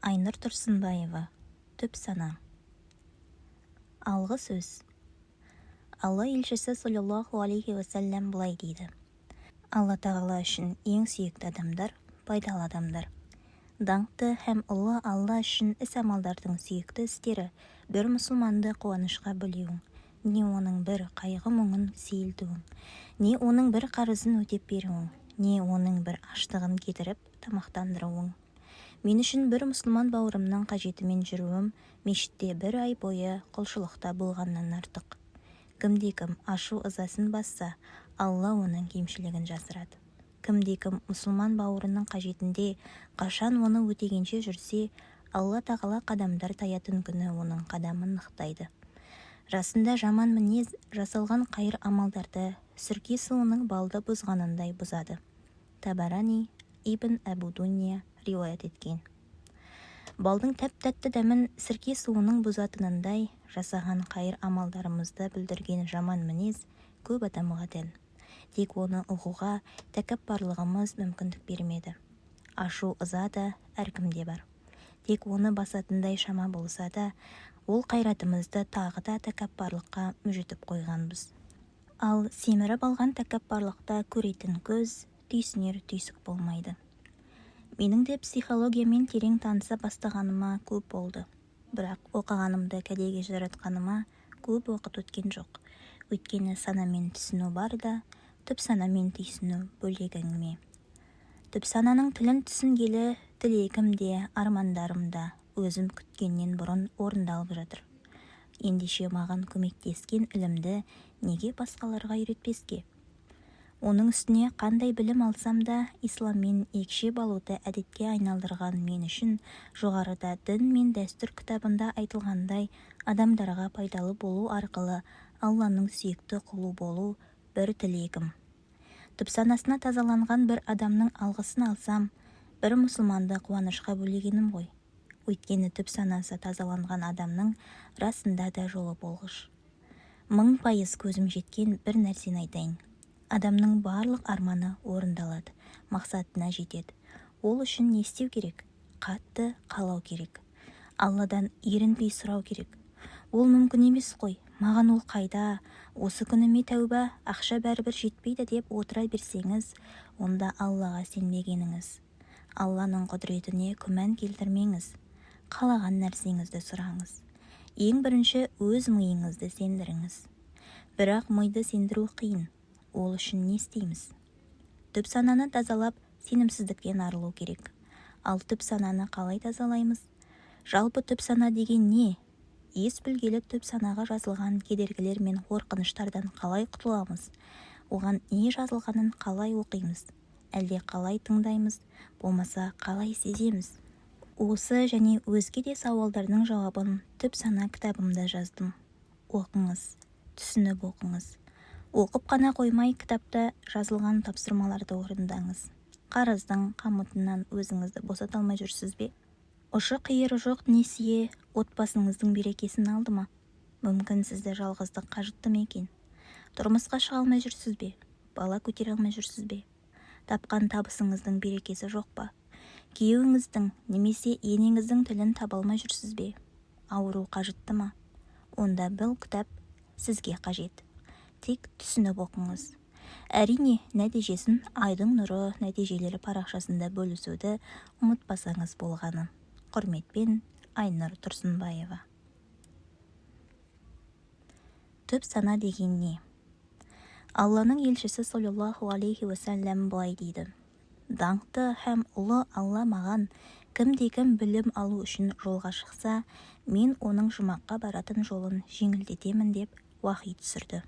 Айнұр Тұрсынбаева. Түп сана. Алғы сөз. Алла елшісі саллаллаху алейхи уассалам былай дейді: Алла Тағала үшін ең сүйікті адамдар – пайдалы адамдар. Даңқты һәм ұлы Алла үшін іс-амалдардың сүйікті істері – бір мұсылманды қуанышқа бөлеуің, не оның бір қайғы-мұңын сейілтуің, не оның бір қарызын өтеп беруің, не оның бір аштығын кетіріп тамақтандыруың. Мен үшін бір мұсылман бауырымның қажетімен жүруім мешітте бір ай бойы құлшылықта болғаннан артық. Кімде-кім ашу-ызасын басса, Алла оның кемшілігін жасырады. Кімде-кім мұсылман бауырының қажетінде қашан оны өтегенше жүрсе, Алла Тағала қадамдар таятын күні оның қадамын нықтайды. Расында, жаман мінез жасалған қайыр амалдарды сірке суының балды бұзғанындай бұзады. Табарани, Ибн Әбу Дуния риуаят еткен. Балдың тәп-тәтті дәмін сірке суының бұзатынындай, жасаған қайыр амалдарымызды бүлдірген жаман мінез көп адамға тән. Тек оны ұғуға тәкаппарлығымыз мүмкіндік бермеді. Ашу-ыза да әркімде бар. Тек оны басатындай шама болса да, ол қайратымызды тағы да тәкаппарлыққа мүжітіп қойғанбыз. Ал семіріп алған тәкаппарлықта көретін көз, түйсінер түйсік болмайды. Менің де психологиямен терең таныса бастағаныма көп болды. Бірақ оқығанымды кәдеге жаратқаныма көп уақыт өткен жоқ. Өйткені санамен түсіну бар да, түп санамен түйсіну бөлек әңгіме. Түп сананың тілін түсінгелі тілегім де, армандарым да өзім күткеннен бұрын орындалып жатыр. Ендеше маған көмектескен ілімді неге басқаларға үйретпеске? Оның үстіне қандай білім алсам да, исламмен екшеп алуды әдетке айналдырған мен үшін жоғарыда «Дін мен дәстүр» кітабында айтылғандай, адамдарға пайдалы болу арқылы Алланың сүйікті құлы болу бір тілегім. Түп санасына тазаланған бір адамның алғысын алсам, бір мұсылманды қуанышқа бөлегенім ғой. Өйткені түп санасы тазаланған адамның расында да жолы болғыш. 1000% көзім жеткен бір нәрсені айтайын. Адамның барлық арманы орындалады, мақсатына жетеді. Ол үшін не істеу керек? Қатты қалау керек. Алладан ерінбей сұрау керек. Ол мүмкін емес қой, маған ол қайда, осы күніме тәуба, ақша бәрібір жетпейді деп отыра берсеңіз, онда Аллаға сенбегеніңіз. Алланың құдіретіне күмән келтірмеңіз. Қалаған нәрсеңізді сұраңыз. Ең бірінші өз миыңызды сендіріңіз. Бірақ миды сендіру қиын. Ол үшін не істейміз? Түп сананы тазалап, сенімсіздіктен арылу керек. Ал түп сананы қалай тазалаймыз? Жалпы түп сана деген не? Ес білгелі түп санаға жазылған кедергілер мен қорқыныштардан қалай құтыламыз? Оған не жазылғанын қалай оқимыз? Әлде қалай тыңдаймыз, болмаса қалай сеземіз? Осы және өзге де сауалдардың жауабын «Түп сана» кітабымда жаздым. Оқыңыз, түсініп оқыңыз. Оқып қана қоймай, кітапта жазылған тапсырмаларды орындаңыз. Қарыздың қамытынан өзіңізді босата алмай жүрсіз бе? Ұшы-қиыры жоқ несие отбасыңыздың берекесін алды ма? Мүмкін, сізді жалғыздық қажытты ма екен? Тұрмысқа шыға алмай жүрсіз бе? Бала көтере алмай жүрсіз бе? Тапқан табысыңыздың берекесі жоқ па? Күйеуіңіздің немесе енеңіздің тілін таба алмай жүрсіз бе? Ауру қажытты ма? Онда бұл кітап сізге қажет. Тек түсініп оқыңыз. Әрине, нәтижесін «Айдың нұры нәтижелері» парақшасында бөлісуді ұмытпасаңыз болғаны. Құрметпен, Айнұр Тұрсынбаева. Түп сана деген не? Алланың елшісі саллаллаху алейхи уассалам былай дейді: Даңқты һәм ұлы Алла маған: «Кімде-кім білім алу үшін жолға шықса, мен оның жұмаққа баратын жолын жеңілдетемін», – деп уахи түсірді.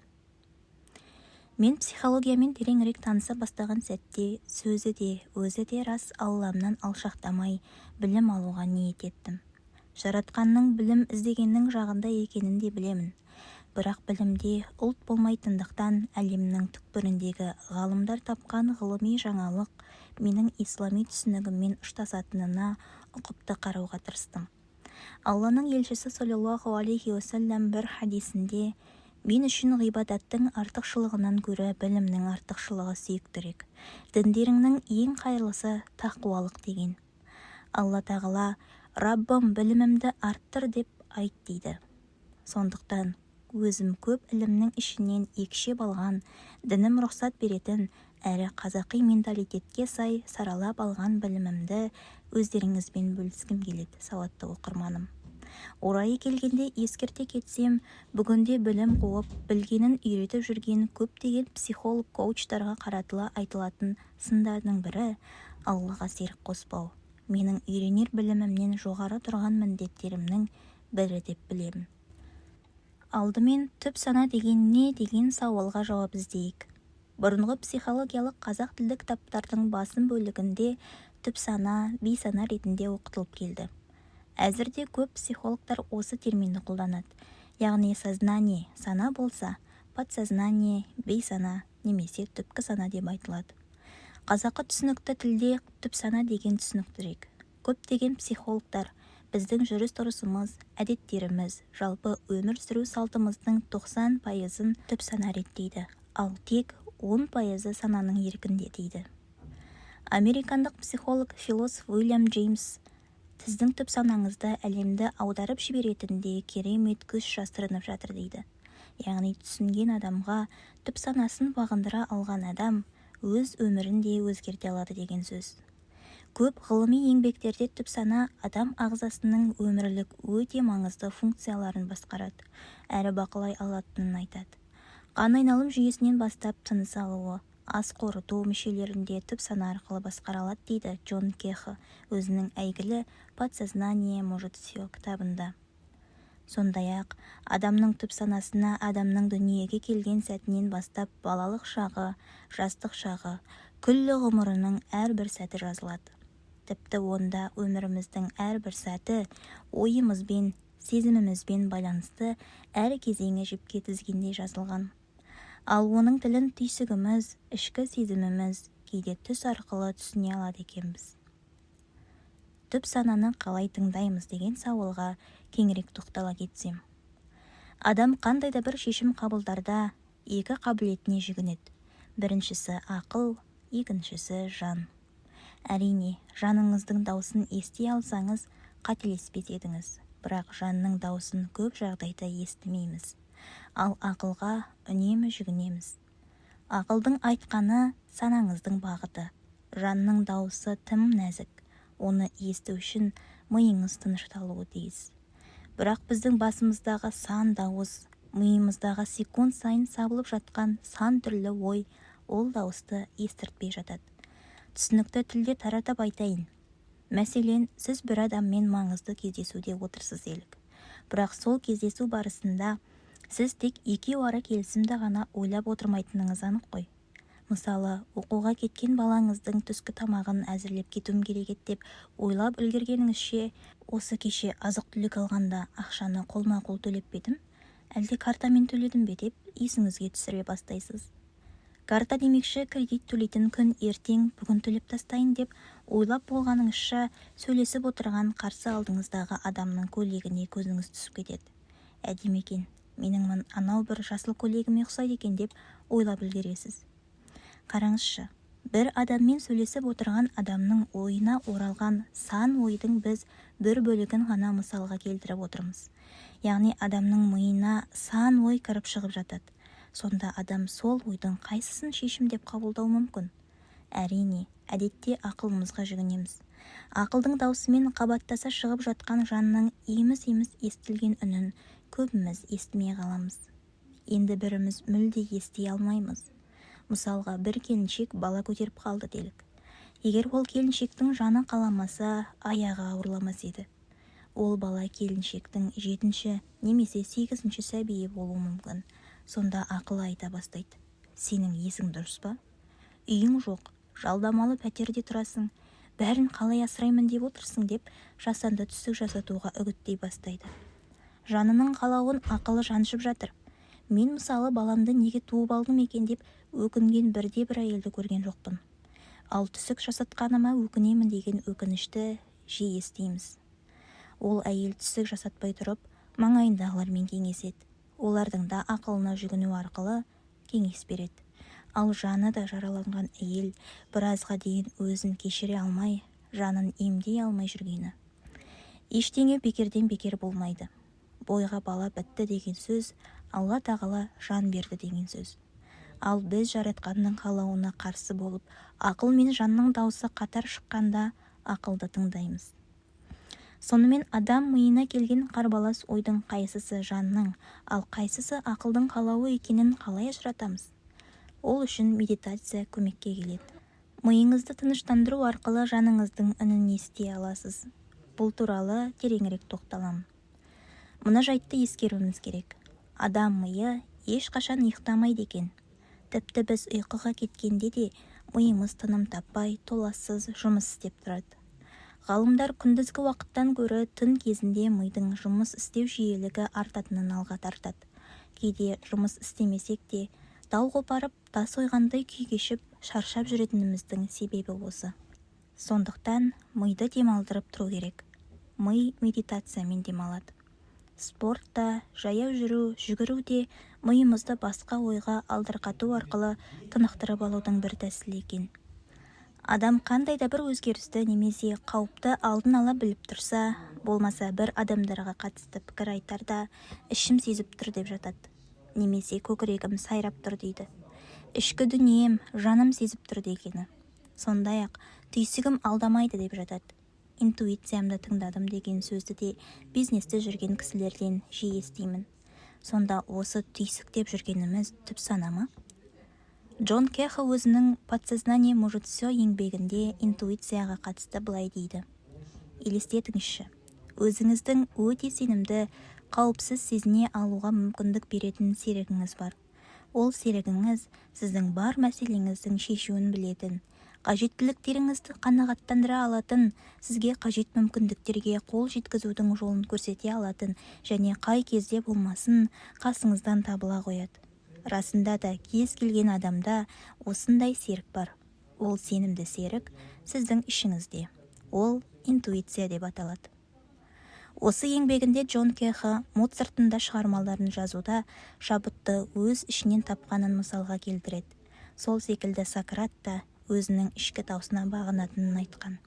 Мен психологиямен тереңірек таныса бастаған сәтте сөзі де, өзі де рас Алламнан алшақтамай білім алуға ниет еттім. Жаратқанның білім іздегеннің жағында екенін де білемін. Бірақ білімде ұлт болмайтындықтан, әлемнің түкпіріндегі ғалымдар тапқан ғылыми жаңалық менің ислами түсінігіммен ұштасатынына ұқыпты қарауға тырыстым. Алланың елшісі саллаллаху алейхи уассалам бір хадисінде: «Мен үшін ғибадаттың артықшылығынан гөрі білімнің артықшылығы сүйіктірек. Діндеріңнің ең қайырлысы – тақуалық», – деген. Алла Тағала Раббым, білімімді арттыр деп айт дейді. Сондықтан өзім көп ілімнің ішінен екшеп алған, дінім рұқсат беретін әрі қазақи менталитетке сай саралап алған білімімді өздеріңізбен бөліскім келеді, сауатты оқырманым. Орайы келгенде ескерте кетсем, бүгінде білім қуып, білгенін үйретіп жүрген көптеген психолог, коучтарға қаратыла айтылатын сындардың бірі Аллаға серік қоспау менің үйренер білімімнен жоғары тұрған міндеттерімнің бірі деп білемін. Алдымен түп сана деген не деген сауалға жауап іздейік. Бұрынғы психологиялық қазақ тілді кітаптардың басым бөлігінде түп сана, бейсана ретінде оқытылып келді. Әзір де көп психологтар осы терминді қолданады. Яғни сознание сана болса, подсознание бейсана немесе түпкі сана деп айтылады. Қазақы түсінікті тілде түп сана деген түсініктірек. Көптеген психологтар біздің жүріс-тұрысымыз, әдеттеріміз, жалпы өмір сүру салтымыздың 90%-ын түп сана реттейді, ал тек 10%-ы сананың еркінде дейді. Американдық психолог, философ Уильям Джеймс сіздің түп санаңызда әлемді аударып жіберетіндей керемет күш жасырынып жатыр дейді. Яғни түсінген адамға, түп санасын бағындыра алған адам өз өмірін де өзгерте алады деген сөз. Көп ғылыми еңбектерде түп сана адам ағзасының өмірлік өте маңызды функцияларын басқарады әрі бақылай алатынын айтады. Қан айналым жүйесінен бастап тыныс алуы, ас қорыту мүшелерінде түп сана арқылы басқара алады дейді Джон Кехо өзінің әйгілі «Подсознание может все» кітабында. Сондай-ақ адамның түп санасына адамның дүниеге келген сәтінен бастап балалық шағы, жастық шағы, күллі ғұмырының әрбір сәті жазылады. Тіпті онда өміріміздің әрбір сәті, ойымызбен, сезімімізбен байланысты әр кезеңі жіпке тізгендей жазылған. Ал оның тілін түйсігіміз, ішкі сезіміміз, кейде түс арқылы түсіне алады екенбіз. Түп сананы қалай тыңдаймыз деген сауалға кеңірек тоқтала кетсем. Адам қандай да бір шешім қабылдарда екі қабілетіне жүгінеді. Біріншісі ақыл, екіншісі жан. Әрине, жаныңыздың даусын ести алсаңыз, қателеспес едіңіз. Бірақ жанның даусын көп жағдайда естімейміз. Ал ақылға үнемі жүгінеміз. Ақылдың айтқаны санаңыздың бағыты. Жанның дауысы тым нәзік. Оны есту үшін миыңыз тынышталуы тиіс. Бірақ біздің басымыздағы сан дауыс, миымыздағы секунд сайын сабылып жатқан сан түрлі ой ол дауысты естіртпей жатады. Түсінікті тілде таратып айтайын. Мәселен, сіз бір адаммен маңызды кездесуде отырсыз делік. Бірақ сол кездесу барысында сіз тек екеуара келісімді ғана ойлап отырмайтыныңыз анық қой. Мысалы, оқуға кеткен балаңыздың түскі тамағын әзірлеп кетуім керек еді деп ойлап үлгергеніңізше, осы кеше азық-түлік алғанда ақшаны қолма-қол төлеп пе едім, әлде картамен төледім бе деп есіңізге түсіре бастайсыз. Карта демекші, кредит төлейтін күн ертең, бүгін төлеп тастайын деп ойлап болғаныңызша, сөйлесіп отырған қарсы алдыңыздағы адамның көйлегіне көзіңіз түсіп кетеді. Әдемі екен, менің анау бір жасыл көйлегіме ұқсайды екен деп ойлап үлгересіз. Қараңызшы, бір адаммен сөйлесіп отырған адамның ойына оралған сан ойдың біз бір бөлігін ғана мысалға келтіріп отырмыз. Яғни адамның миына сан ой кіріп шығып жатады. Сонда адам сол ойдың қайсысын шешім деп қабылдау мүмкін? Әрине, әдетте ақылымызға жүгінеміз. Ақылдың даусымен қабаттаса шығып жатқан жанның еміс-еміс естілген үнін көбіміз естімей қаламыз. Енді біріміз мүлде ести алмаймыз. Мысалға, бір келіншек бала көтеріп қалды делік. Егер ол келіншектің жаны қаламаса, аяғы ауырламас еді. Ол бала келіншектің 7-ші немесе 8-ші сәбиі болуы мүмкін. Сонда ақылы айта бастайды. Сенің есің дұрыс па? Үйің жоқ, жалдамалы пәтерде тұрасың, бәрін қалай асыраймын деп отырсың деп жасанды түсік жасатуға үгіттей бастайды. Жанының қалауын ақылы жаншып жатыр. Мен мысалы баламды неге туып алдым екен деп өкінген бірде-бір әйелді көрген жоқпын. Ал түсік жасатқаныма өкінемін деген өкінішті жиі естиміз. Ол әйел түсік жасатпай тұрып, маңайындағылармен кеңеседі. Олардың да ақылына жүгіну арқылы кеңес береді. Ал жаны да жараланған әйел біразға дейін өзін кешіре алмай, жанын емдей алмай жүргені. Ештеңе бекерден бекер болмайды. Бойға бала бітті деген сөз, Алла Тағала жан берді деген сөз. Ал біз Жаратқанның қалауына қарсы болып, ақыл мен жанның даусы қатар шыққанда, ақылды тыңдаймыз. Сонымен, адам миына келген қарбалас ойдың қайсысы жанның, ал қайсысы ақылдың қалауы екенін қалай ажыратамыз? Ол үшін медитация көмекке келеді. Миыңызды тыныштандыру арқылы жаныңыздың үнін ести аласыз. Бұл туралы тереңірек тоқталамын. Мына жайтты ескеруіміз керек: адам миы ешқашан ұйықтамайды екен. Тіпті біз ұйқыға кеткенде де миымыз тыным таппай, толассыз жұмыс істеп тұрады. Ғалымдар күндізгі уақыттан гөрі түн кезінде мидың жұмыс істеу жиілігі артатынын алға тартады. Кейде жұмыс істемесек те, тау қопарып, тас ойғандай күй кешіп, шаршап жүретініміздің себебі осы. Сондықтан миды демалдырып тұру керек. Ми медитациямен демалады. Спорт та, жаяу жүру, жүгіру де миымызды басқа ойға алдарқату арқылы тынықтырып алудың бір тәсілі екен. Адам қандай да бір өзгерісті немесе қауіпті алдын ала біліп тұрса, болмаса бір адамдарға қатысты пікір айтарда, «ішім сезіп тұр» деп жатады немесе «көкірегім сайрап тұр» дейді. «Ішкі дүнием, жаным сезіп тұр» дегені. Сондай-ақ «түйсігім алдамайды» деп жатады. «Интуициямды тыңдадым» деген сөзді де бизнесте жүрген кісілерден жиі естимін. Сонда осы түйсік деп жүргеніміз түп сана ма? Джон Кехо өзінің «Подсознание может все» еңбегінде интуицияға қатысты былай дейді: «Елестетіңізші, өзіңіздің өте сенімді, қауіпсіз сезіне алуға мүмкіндік беретін серігіңіз бар. Ол серігіңіз сіздің бар мәселеңіздің шешуін білетін, қажеттіліктеріңізді қанағаттандыра алатын, сізге қажет мүмкіндіктерге қол жеткізудің жолын көрсете алатын және қай кезде болмасын қасыңыздан табыла қояды. Расында да, кез келген адамда осындай серік бар. Ол сенімді серік сіздің ішіңізде. Ол интуиция деп аталады». Осы еңбегінде Джон Кехо Моцарттың да шығармаларын жазуда шабытты өз ішінен тапқанын мысалға келтіреді. Сол секілді Сократ та өзінің ішкі даусына бағынатынын айтқан.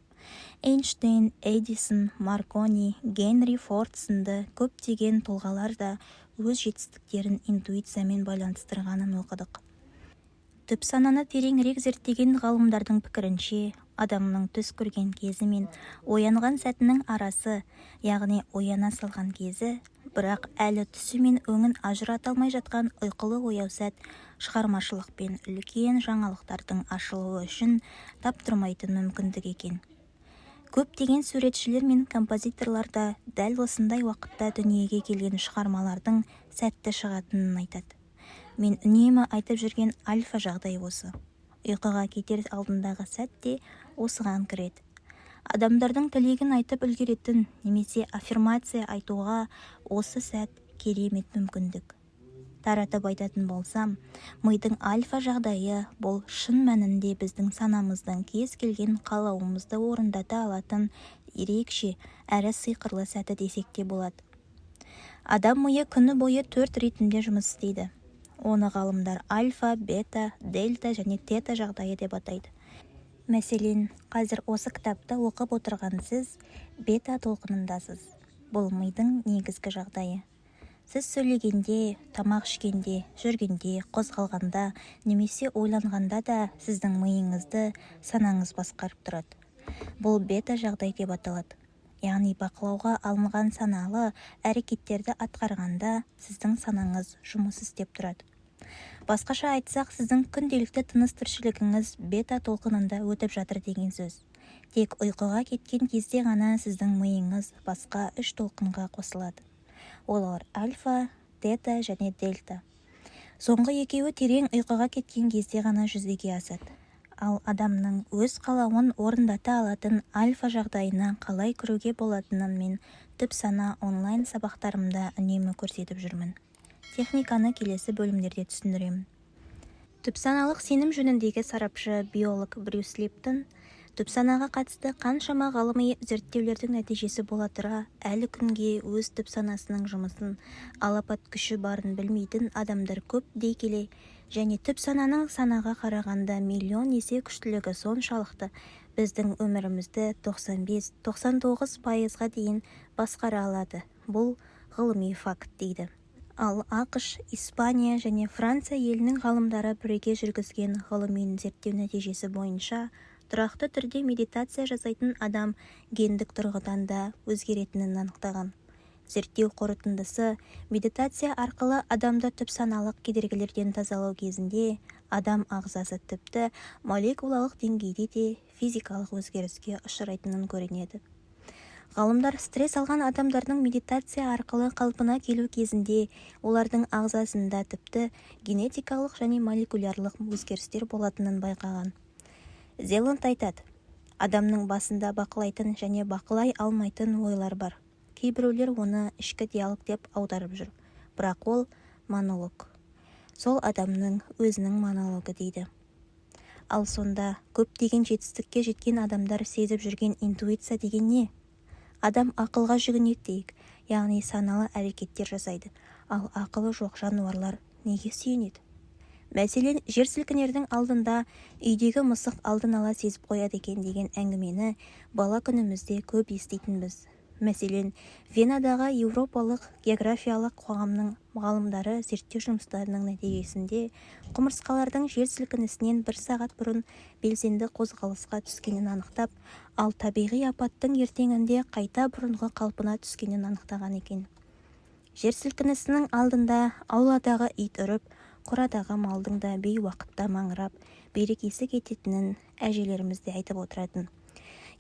Эйнштейн, Эдисон, Маркони, Генри Форд сынды көптеген тұлғалар да өз жетістіктерін интуициямен байланыстырғанын оқыдық. Түп сананы тереңірек зерттеген ғалымдардың пікірінше, адамның түс көрген кезі мен оянған сәтінің арасы, яғни ояна салған кезі, бірақ әлі түсі мен өңін ажырата алмай жатқан ұйқылы-ояу сәт шығармашылық пен үлкен жаңалықтардың ашылуы үшін таптырмайтын мүмкіндік екен. Көптеген суретшілер мен композиторлар да дәл осындай уақытта дүниеге келген шығармалардың сәтті шығатынын айтады. Мен үнемі айтып жүрген альфа жағдай осы. Ұйқыға кетер алдындағы сәт те осыған кіреді. Адамдардың тілегін айтып үлгеретін немесе аффирмация айтуға осы сәт керемет мүмкіндік. Таратып айтатын болсам, мидың альфа жағдайы – бұл шын мәнінде біздің санамыздың кез келген қалауымызды орындата алатын ерекше әрі сиқырлы сәті десек те болады. Адам миы күні бойы төрт ритмде жұмыс істейді. Оны ғалымдар альфа, бета, дельта және тета жағдайы деп атайды. Мәселен, қазір осы кітапты оқып отырған сіз бета толқынындасыз. Бұл мидың негізгі жағдайы. Сіз сөйлегенде, тамақ ішкенде, жүргенде, қозғалғанда немесе ойланғанда да сіздің миыңызды санаңыз басқарып тұрады. Бұл бета жағдай деп аталады. Яғни бақылауға алынған саналы әрекеттерді атқарғанда сіздің санаңыз жұмыс істеп тұрады. Басқаша айтсақ, сіздің күнделікті тыныс-тіршілігіңіз бета толқынында өтіп жатыр деген сөз. Тек ұйқыға кеткен кезде ғана сіздің миыңыз басқа үш толқынға қосылады. Олар – альфа, тета және дельта. Соңғы екеуі терең ұйқыға кеткен кезде ғана жүзеге асады. Ал адамның өз қалауын орындата алатын альфа жағдайына қалай кіруге болатынын мен «Түп сана» онлайн сабақтарымда үнемі көрсетіп жүрмін. Техниканы келесі бөлімдерде түсіндіремін. Түпсаналық сенім жөніндегі сарапшы, биолог Брюс Липтон түпсанаға қатысты қаншама ғылыми зерттеулердің нәтижесі бола тұра, әлі күнге өз түпсанасының жұмысын, алапат күші барын білмейтін адамдар көп дей келе және түпсананың санаға қарағанда миллион есе күштілігі соншалықты, Біздің өмірімізді 95-99%-ға дейін басқара алады. Бұл ғылыми факт, дейді. Ал АҚШ, Испания және Франция елінің ғалымдары біріге жүргізген ғылыми зерттеу нәтижесі бойынша тұрақты түрде медитация жасайтын адам гендік тұрғыдан да өзгеретінін анықтаған. Зерттеу қорытындысы медитация арқылы адамды түпсаналық кедергілерден тазалау кезінде адам ағзасы тіпті молекулалық деңгейде де физикалық өзгеріске ұшырайтынын көрінеді. Ғалымдар стресс алған адамдардың медитация арқылы қалпына келу кезінде олардың ағзасында тіпті генетикалық және молекулярлық өзгерістер болатынын байқаған. Зеланд айтады: «Адамның басында бақылайтын және бақылай алмайтын ойлар бар. Кейбіреулер оны ішкі диалог деп аударып жүр, бірақ ол монолог. Сол адамның өзінің монологы», – дейді. Ал сонда көптеген жетістікке жеткен адамдар сезіп жүрген интуиция деген не? Адам ақылға жүгінеді дейік, яғни саналы әрекеттер жасайды. Ал ақылы жоқ жануарлар неге сүйенеді? Мәселен, жер сілкінердің алдында үйдегі мысық алдын ала сезіп қояды екен деген әңгімені бала күнімізде көп еститінбіз. Мәселен, Венадағы Еуропалық географиялық қоғамның ғалымдары зерттеу жұмыстарының нәтижесінде құмырсқалардың жер сілкінісінен бір сағат бұрын белсенді қозғалысқа түскенін анықтап, ал табиғи апаттың ертеңінде қайта бұрынғы қалпына түскенін анықтаған екен. Жер сілкінісінің алдында ауладағы ит үріп, қорадағы малдың да бейуақытта маңырап, берекесі кететінін әжелеріміз де айтып отыратын.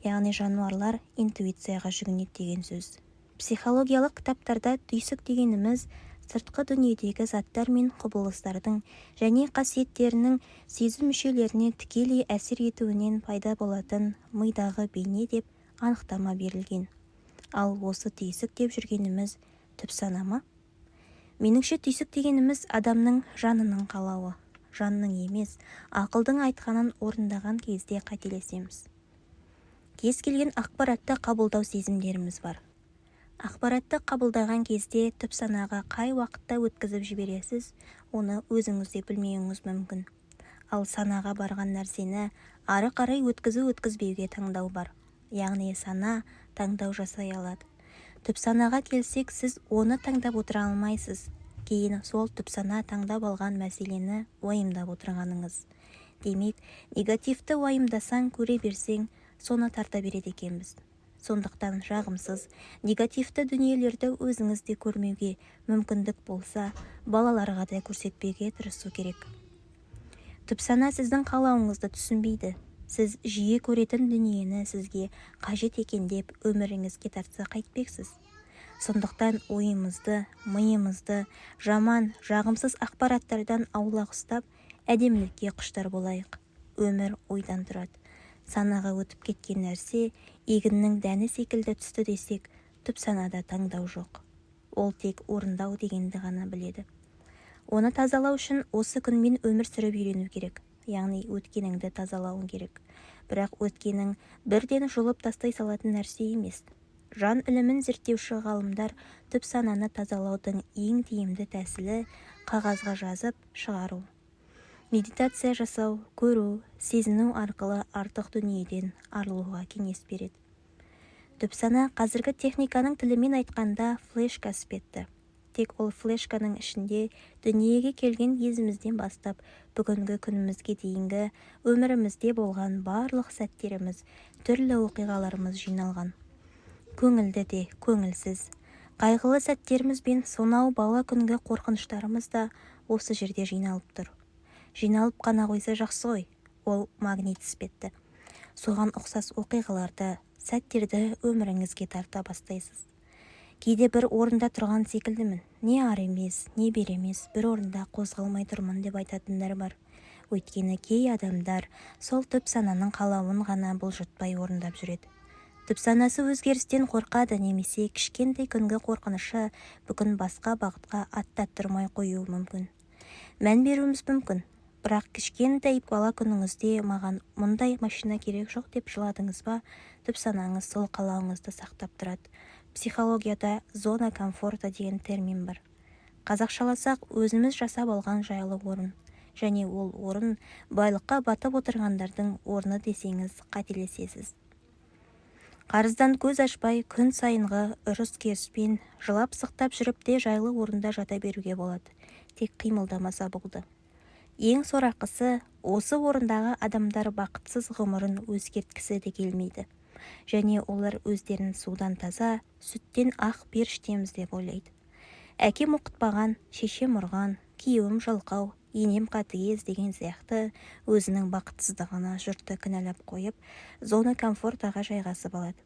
Яғни жануарлар интуицияға жүгінеді деген сөз. Психологиялық кітаптарда түйсік дегеніміз сыртқы дүниедегі заттар мен құбылыстардың және қасиеттерінің сезім мүшелеріне тікелей әсер етуінен пайда болатын мидағы бейне деп анықтама берілген. Ал осы түйсік деп жүргеніміз түпсана ма? Меніңше, түйсік дегеніміз адамның жанының қалауы. Жанның емес, ақылдың айтқанын орындаған кезде қателесеміз. Кез келген ақпаратты қабылдау сезімдеріміз бар. Ақпаратты қабылдаған кезде түпсанаға қай уақытта өткізіп жібересіз, оны өзіңіз де білмеуіңіз мүмкін. Ал санаға барған нәрсені ары қарай өткізу-өткізбеуге таңдау бар. Яғни сана таңдау жасай алады. Түпсанаға келсек, сіз оны таңдап отыра алмайсыз. Кейін сол түпсана таңдап алған мәселені уайымдап отырғаныңыз. Демек, негативті уайымдасаң, көре берсең, соны тарта береді екенбіз. Сондықтан жағымсыз, негативті дүниелерді өзіңіз де көрмеуге, мүмкіндік болса, балаларға да көрсетпеуге тырысу керек. Түпсана сіздің қалауыңызды түсінбейді. Сіз жиі көретін дүниені сізге қажет екен деп өміріңізге тартса қайтпексіз? Сондықтан ойымызды, миымызды жаман, жағымсыз ақпараттардан аулақ ұстап, әдемілікке құштар болайық. Өмір ойдан тұрады. Санаға өтіп кеткен нәрсе егіннің дәні секілді түсті десек, түпсанада таңдау жоқ. Ол тек орындау дегенді ғана біледі. Оны тазалау үшін осы күнмен өмір сүріп үйрену керек. Яғни өткеніңді тазалауың керек. Бірақ өткенің бірден жұлып тастай салатын нәрсе емес. Жан ілімін зерттеуші ғалымдар түпсананы тазалаудың ең тиімді тәсілі қағазға жазып шығару. Медитация жасау, көру, сезіну арқылы артық дүниеден арылуға кеңес береді. Түпсана қазіргі техниканың тілімен айтқанда флешка іспетті. Тек ол флешканың ішінде дүниеге келген кезімізден бастап бүгінгі күнімізге дейінгі өмірімізде болған барлық сәттеріміз, түрлі оқиғаларымыз жиналған. Көңілді де, көңілсіз, қайғылы сәттеріміз бен сонау бала күнгі қорқыныштарымыз да осы жерде жиналып тұр. Жиналып қана қойса жақсы ғой, ол магнит іспетті. Соған ұқсас оқиғаларды, сәттерді өміріңізге тарта бастайсыз. Кейде бір орында тұрған секілдімін, не ары емес, не бері емес, бір орында қозғалмай тұрмын деп айтатындар бар. Өйткені кей адамдар сол түпсананың қалауын ғана бұлжытпай орындап жүреді. Түпсанасы өзгерістен қорқады немесе кішкентай күнгі қорқынышы бүгін басқа бағытқа аттаттырмай қоюы мүмкін. Мән беруіміз мүмкін. Бірақ кішкентай бала күніңізде маған мұндай машина керек жоқ деп жыладыңыз ба, түпсанаңыз сол қалауыңызды сақтап тұрады. Психологияда зона комфорта деген термин бар. Қазақшаласақ, өзіміз жасап алған жайлы орын. Және ол орын байлыққа батып отырғандардың орны десеңіз, қателесесіз. Қарыздан көз ашпай, күн сайынғы ұрыс-керіспен жылап-сықтап жүріп те жайлы орында жата беруге болады, тек қимылдамаса болды. Ең сорақысы, осы орындағы адамдар бақытсыз ғұмырын өзгерткісі де келмейді. Және олар өздерін судан таза, сүттен ақ періштеміз деп ойлайды. Әкем оқытпаған, шешем ұрған, күйеуім жалқау, енем қатыгез деген сияқты өзінің бақытсыздығына жұртты кінәлап қойып, зона комфортаға жайғасып алады.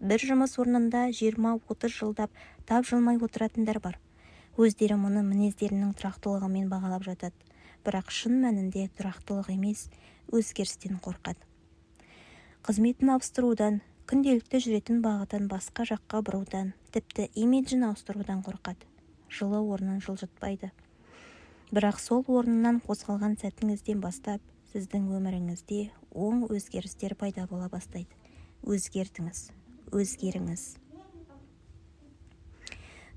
Бір жұмыс орнында 20-30 жылдап тапжылмай отыратындар бар. Өздері мұны мінездерінің тұрақтылығымен бағалап жатады. Бірақ шын мәнінде тұрақтылық емес, өзгерістен қорқады. Қызметін ауыстырудан, күнделікті жүретін бағытын басқа жаққа бұрудан, тіпті имиджін ауыстырудан қорқады. Жылы орнын жылжытпайды. Бірақ сол орнынан қозғалған сәтіңізден бастап сіздің өміріңізде оң өзгерістер пайда бола бастайды. Өзгертіңіз, өзгеріңіз.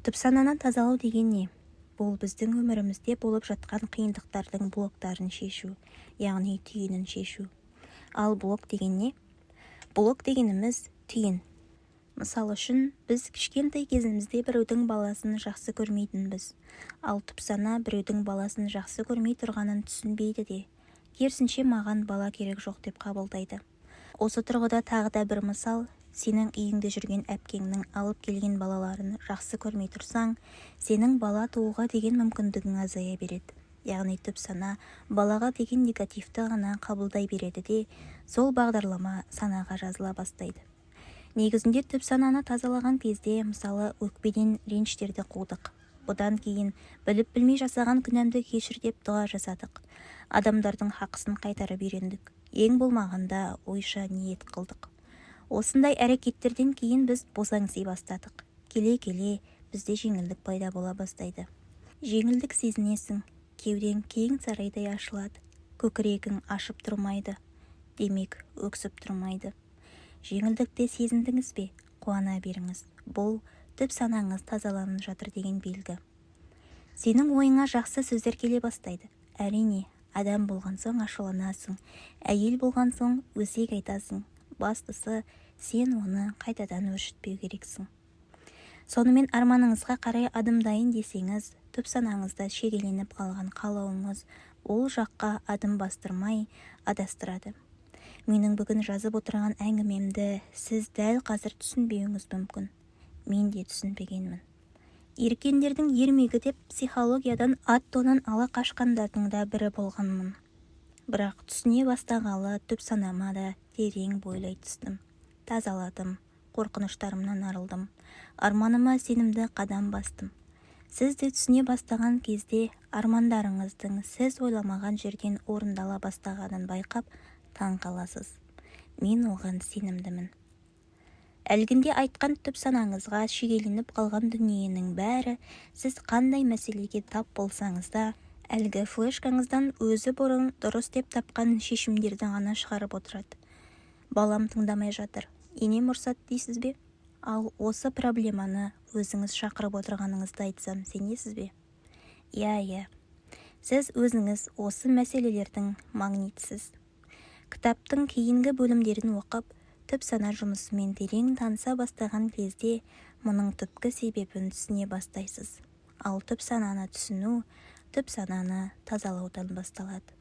Түпсананы тазалау деген не? Бұл біздің өмірімізде болып жатқан қиындықтардың блоктарын шешу, яғни түйінін шешу. Ал блок деген не? Блок дегеніміз түйін. Мысалы үшін, біз кішкентай кезімізде біреудің баласын жақсы көрмейтінбіз. Ал түпсана біреудің баласын жақсы көрмей тұрғанын түсінбейді де, керісінше маған бала керек жоқ деп қабылдайды. Осы тұрғыда тағы да бір мысал: сенің үйіңде жүрген әпкеңнің алып келген балаларын жақсы көрмей тұрсаң, сенің бала тууға деген мүмкіндігің азая береді. Яғни түпсана балаға деген негативті ғана қабылдай береді де, сол бағдарлама санаға жазыла бастайды. Негізінде түпсананы тазалаған кезде, мысалы, өкпеден реніштерді қудық. Бұдан кейін біліп-білмей жасаған күнәмді кешір деп дұға жасадық. Адамдардың хақысын қайтарып үйрендік. Ең болмағанда ойша ниет қылдық. Осындай әрекеттерден кейін біз босаңси бастадық. Келе-келе бізде жеңілдік пайда бола бастайды. Жеңілдік сезінесің, кеудең кең сарайдай ашылады, көкірегің ашып тұрмайды, демек өксіп тұрмайды. Жеңілдікті сезіндіңіз бе? Қуана беріңіз. Бұл түп санаңыз тазаланып жатыр деген белгі. Сенің ойыңа жақсы сөздер келе бастайды. Әрине, адам болған соң ашуланасың, әйел болған соң өсек айтасың. Бастысы, сен оны қайтадан өршітпеу керексің. Сонымен арманыңызға қарай адымдайын десеңіз, түп санаңызда шегеленіп қалған қалауыңыз ол жаққа адым бастырмай адастырады. Менің бүгін жазып отырған әңгімемді сіз дәл қазір түсінбеуіңіз мүмкін. Мен де түсінбегенмін. Еркендердің ермегі деп психологиядан ат-тонын ала қашқандардың да бірі болғанмын. Бірақ түсіне бастағалы түп санама да терең бойлай түстім. Тазаладым, қорқыныштарымнан арылдым. Арманыма сенімді қадам бастым. Сіз де түсіне бастаған кезде армандарыңыздың сіз ойламаған жерден орындала бастағанын байқап таң қаласыз. Мен оған сенімдімін. Әлгінде айтқан түп санаңызға шегеленіп қалған дүниенің бәрі сіз қандай мәселеге тап болсаңыз да, әлгі флешкаңыздан өзі бұрын дұрыс деп тапқан шешімдерді ғана шығарып отырады. Балам тыңдамай жатыр, енем ұрсады дейсіз бе? Ал осы проблеманы өзіңіз шақырып отырғаныңызды айтсам, сенесіз бе? Иә, иә. Сіз өзіңіз осы мәселелердің магнитісіз. Кітаптың кейінгі бөлімдерін оқып, түп сана жұмысымен терең таныса бастаған кезде мұның түпкі себебін түсіне бастайсыз. Ал түп сананы түсіну, түп сананы тазалаудан басталады.